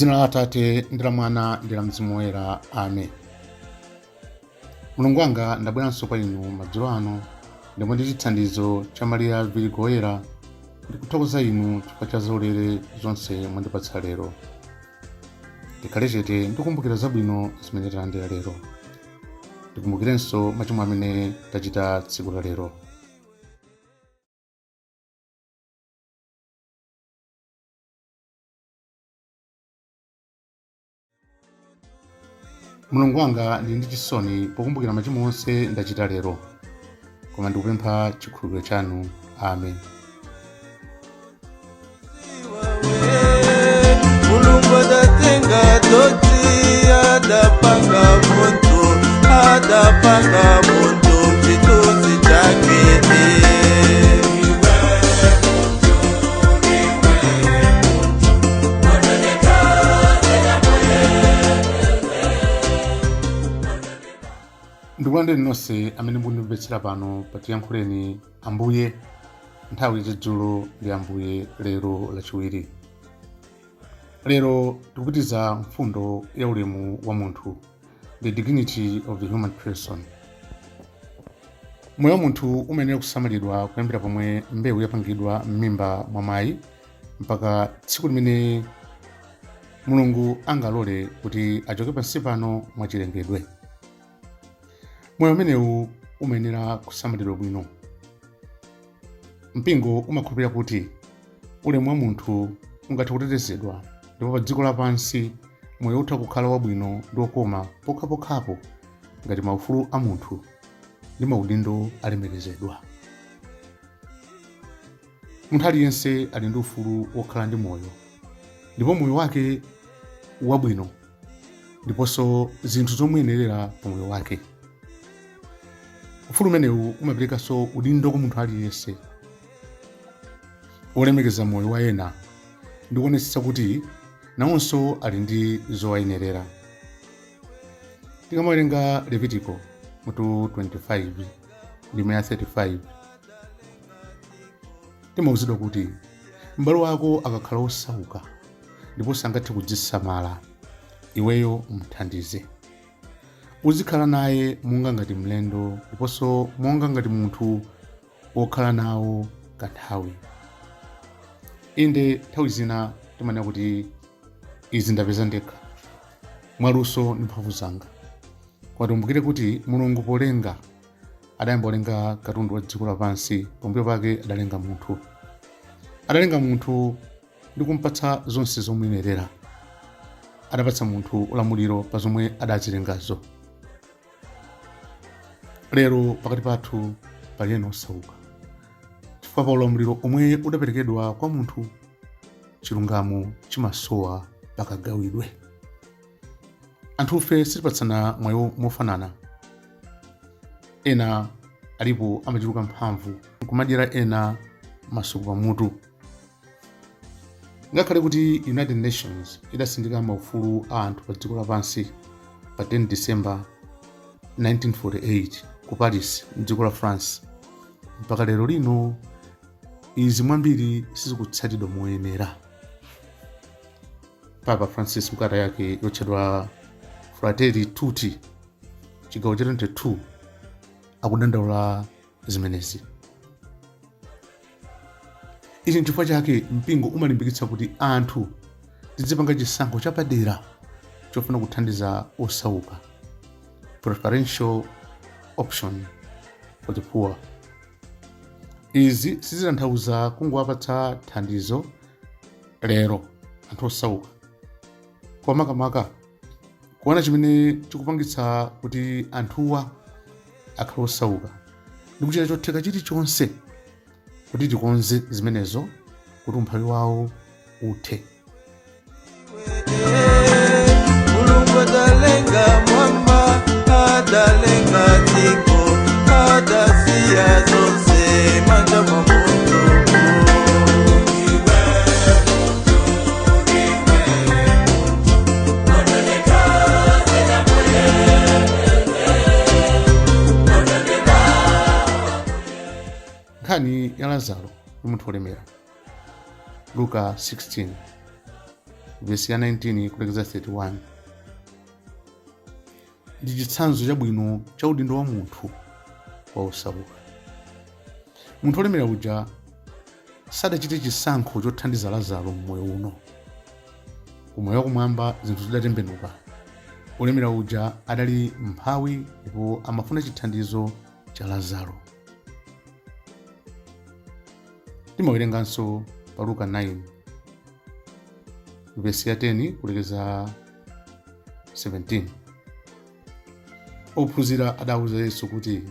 M'dzina la Atate ndi la Mwana ndi la Mzimu Woyera, amen. Mulungu wanga, ndabweranso kwa inu madzulo ano, ndipo ndi chithandizo cha Mariya Virigo Woyera ndikuthokoza inu chifukwa cha zaulere zonse mwandipatsa lero. Ndikhale chete ndikumbukira zabwino zimene talandira lero. Ndikumbukirenso machimo amene tachita tsiku la lero. Mulungu wanga, ndili ndi chisoni pokumbukira machimo onse ndachita lero, koma ndikupempha chikhululukiro chanu. Amen. Mulungu adatenga dothi, adapanga munthu, adapanga munthu chithunzi chake. Ndikulandireni nonse amene mukundimvetsera pano pa Tiyankhuleni Ambuye, nthawi yachidzulo ndi Ambuye lero Lachiwiri. Lero tikupitiza mfundo ya ulemu wa munthu, the dignity of the human person. Moyo wa munthu umayenera kusamalidwa kuyambira pomwe mbewu yapangidwa m'mimba mwa mayi mpaka tsiku limene Mulungu angalole kuti achoke pansi pano mwachilengedwe. Moyo umenewu umayenera kusamalidwa bwino. Mpingo umakhulupirira kuti ulemu wa munthu ungathe kutetezedwa, ndipo pa dziko lapansi moyo utha kukhala wabwino ndi wokoma pokhapokhapo ngati maufulu a munthu ndi maudindo alemekezedwa. Munthu aliyense ali ndi ufulu wokhala ndi moyo, ndipo moyo wake wabwino ndiponso zinthu zomuyenerera pa moyo wake. Ufulu umenewu umaperekanso udindo kwa munthu aliyense wolemekeza moyo wa ena ndi kuonetsetsa kuti nawonso ali ndi zowayenerera. Tikamawerenga Levitiko mutu 25 ndime ya 35, timauzidwa kuti m'bale wako akakhala wosauka ndipo sangathe kudzisamala, iweyo umthandize. Uzikhala naye monga ngati mlendo ndiponso monga ngati munthu wokhala nawo kanthawi. Inde, nthawi zina timanena kuti izi ndapeza ndekha mwaluso ndi mphamvu zanga, koma tikumbukire kuti Mulungu polenga adayamba kulenga katundu wa dziko lapansi, pambuyo pake adalenga munthu. Adalenga munthu ndi kumpatsa zonse zomuyenerera. Adapatsa munthu ulamuliro pa zomwe adazilengazo. Lero pakati pathu pali ena osauka chifukwa pa ulamuliro omwe udaperekedwa kwa munthu, chilungamo chimasowa pakagawidwe. Anthufe sitipatsana mwayi mofanana. Ena alipo amachuluka mphamvu nkumadyera ena masuku pamutu. Ngakhale kuti United Nations idasindika maufulu a anthu pa dziko lapansi pa 10 December 1948 ku Paris mdziko la France, mpaka lero lino izi mwambiri sizikutsatidwa moyenera. Papa Francis mkalata yake yotchedwa Fratelli Tutti chigawo cha 22 akudandaula zimenezi. Ichi nchifukwa chake mpingo umalimbikitsa kuti anthu tidzipanga chisankho chapadera chofuna kuthandiza osauka, preferential option for the poor. Izi sizitanthauza kungowapatsa thandizo lero anthu osauka, koma makamaka kuona chimene chikupangitsa kuti anthuwa akhale osauka ndi kuchita chotheka chilichonse kuti tikonze zimenezo kuti umphawi wawo uthe. Mulungu adalenga mwamba, adalenga dziko, adasiya zonse manja mwa munthu. Nkhani ya Lazaro ndi munthu wolemera, Luka 16 Vesi ya 19 kulekeza 31 ndi chitsanzo chabwino cha udindo wa munthu kwa osauka. Munthu olemera uja sadachite chisankho chothandiza Lazaro mmoyo uno. Kumoyo wakumwamba zinthu zidatembenuka. Olemera uja adali mphawi ndipo amafuna chithandizo cha Lazaro. Timawerenganso pa Luka 9 vesi ya 10 kulekeza 17. Ophunzira adawuza Yesu kuti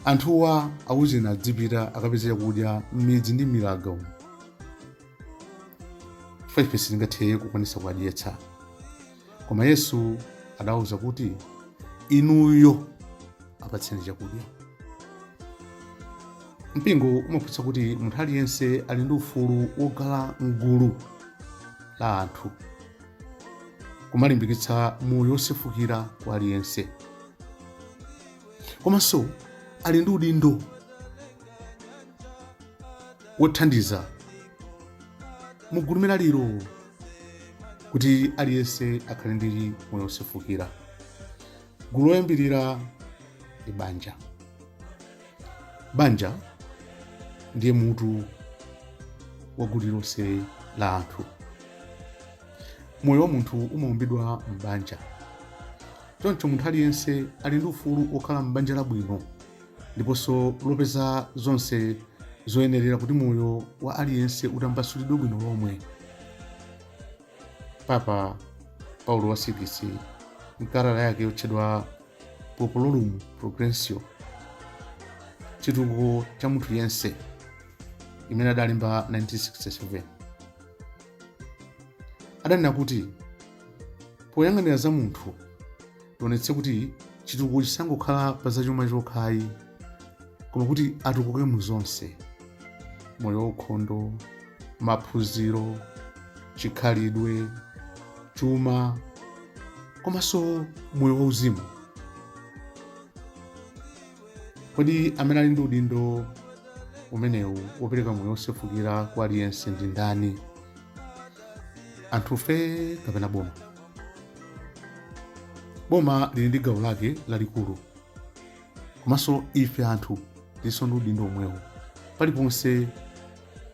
anthuwa awuzeni adzipita akapeze chakudya m'midzi ndi m'milaga umu, chifukwa ife sitingathe kukwanisa kuwadyetsa. Koma Yesu adawuza kuti inuyo apatseni chakudya. Mpingo umaphunzitsa kuti munthu aliyense ali ndi ufulu wokhala mgulu la anthu, kumalimbikitsa moyo wosefukira kwa aliyense, komanso ali ndi udindo wothandiza mugulu limene alilo kuti aliyense akhale ndi moyo wosefukira. Gulu loyambirira ndi banja. Banja ndiye mutu wa gulu lililonse la anthu. Moyo wa munthu umaumbidwa m'banja. Choncho munthu aliyense ali ndi ufulu wokhala m'banja labwino ndiponso lopeza zonse zoyenerera kuti moyo wa aliyense utambasulidwe bwino lomwe. Papa Paulo wa 6 mkalata yake yotchedwa Populorum Progressio, chitukuko cha munthu yense, imene adalemba 1967, adanena kuti poyang'anira za munthu tionetse kuti chitukuko chisangokhala pa zachuma chokhayi, koma kuti atukuke mu zonse: moyo waukhondo, maphunziro, chikhalidwe, chuma, komanso moyo wauzimu. Kodi amene ali ndi udindo umenewu wopereka moyo wosefukira kwa aliyense ndi ndani? Anthufe kapena boma? Boma lili ndi gawo lake lalikulu, komanso ife anthu tilinso ndi udindo omwewo paliponse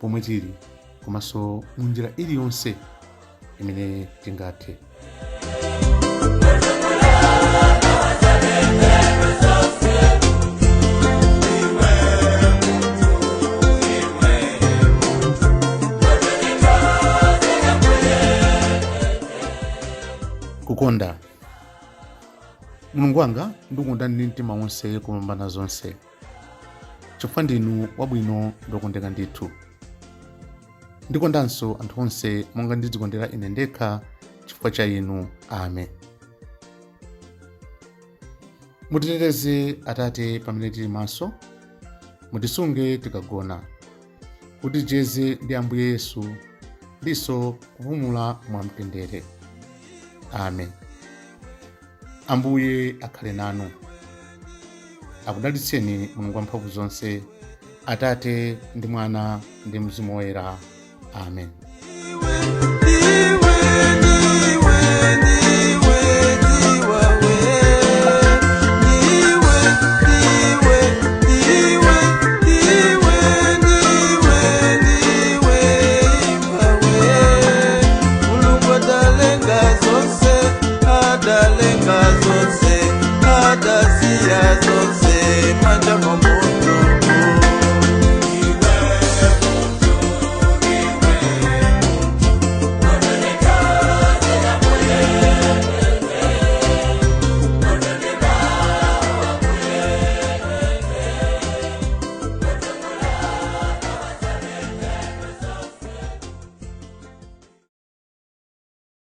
pomwe tili, komanso munjira iliyonse imene tingathe. Kukonda Mulungu wanga ndikukondani ndi mtima wonse kupambana zonse, chifukwa ndinu wabwino ndokondeka ndithu. Ndikondanso anthu onse monga ndidzikondera ine ndekha chifukwa cha inu. Amen. Mutiteteze Atate pamene tili maso, mutisunge tikagona, kuti ticheze ndi Ambuye Yesu ndiso kupumula mwamtendere. Amen. Ambuye akhale nanu. Akudalitseni Mulungu wamphamvu zonse, Atate ndi Mwana ndi Mzimu Woyera. Amen. Ndiwe, ndiwe, ndiwe, ndiwawe. Ndiwe, ndiwe, ndiwe, ndiwe, ndiwe, ndiwe, imbawe. Mulungu adalenga zonse, adalenga zonse, adasiya zonse.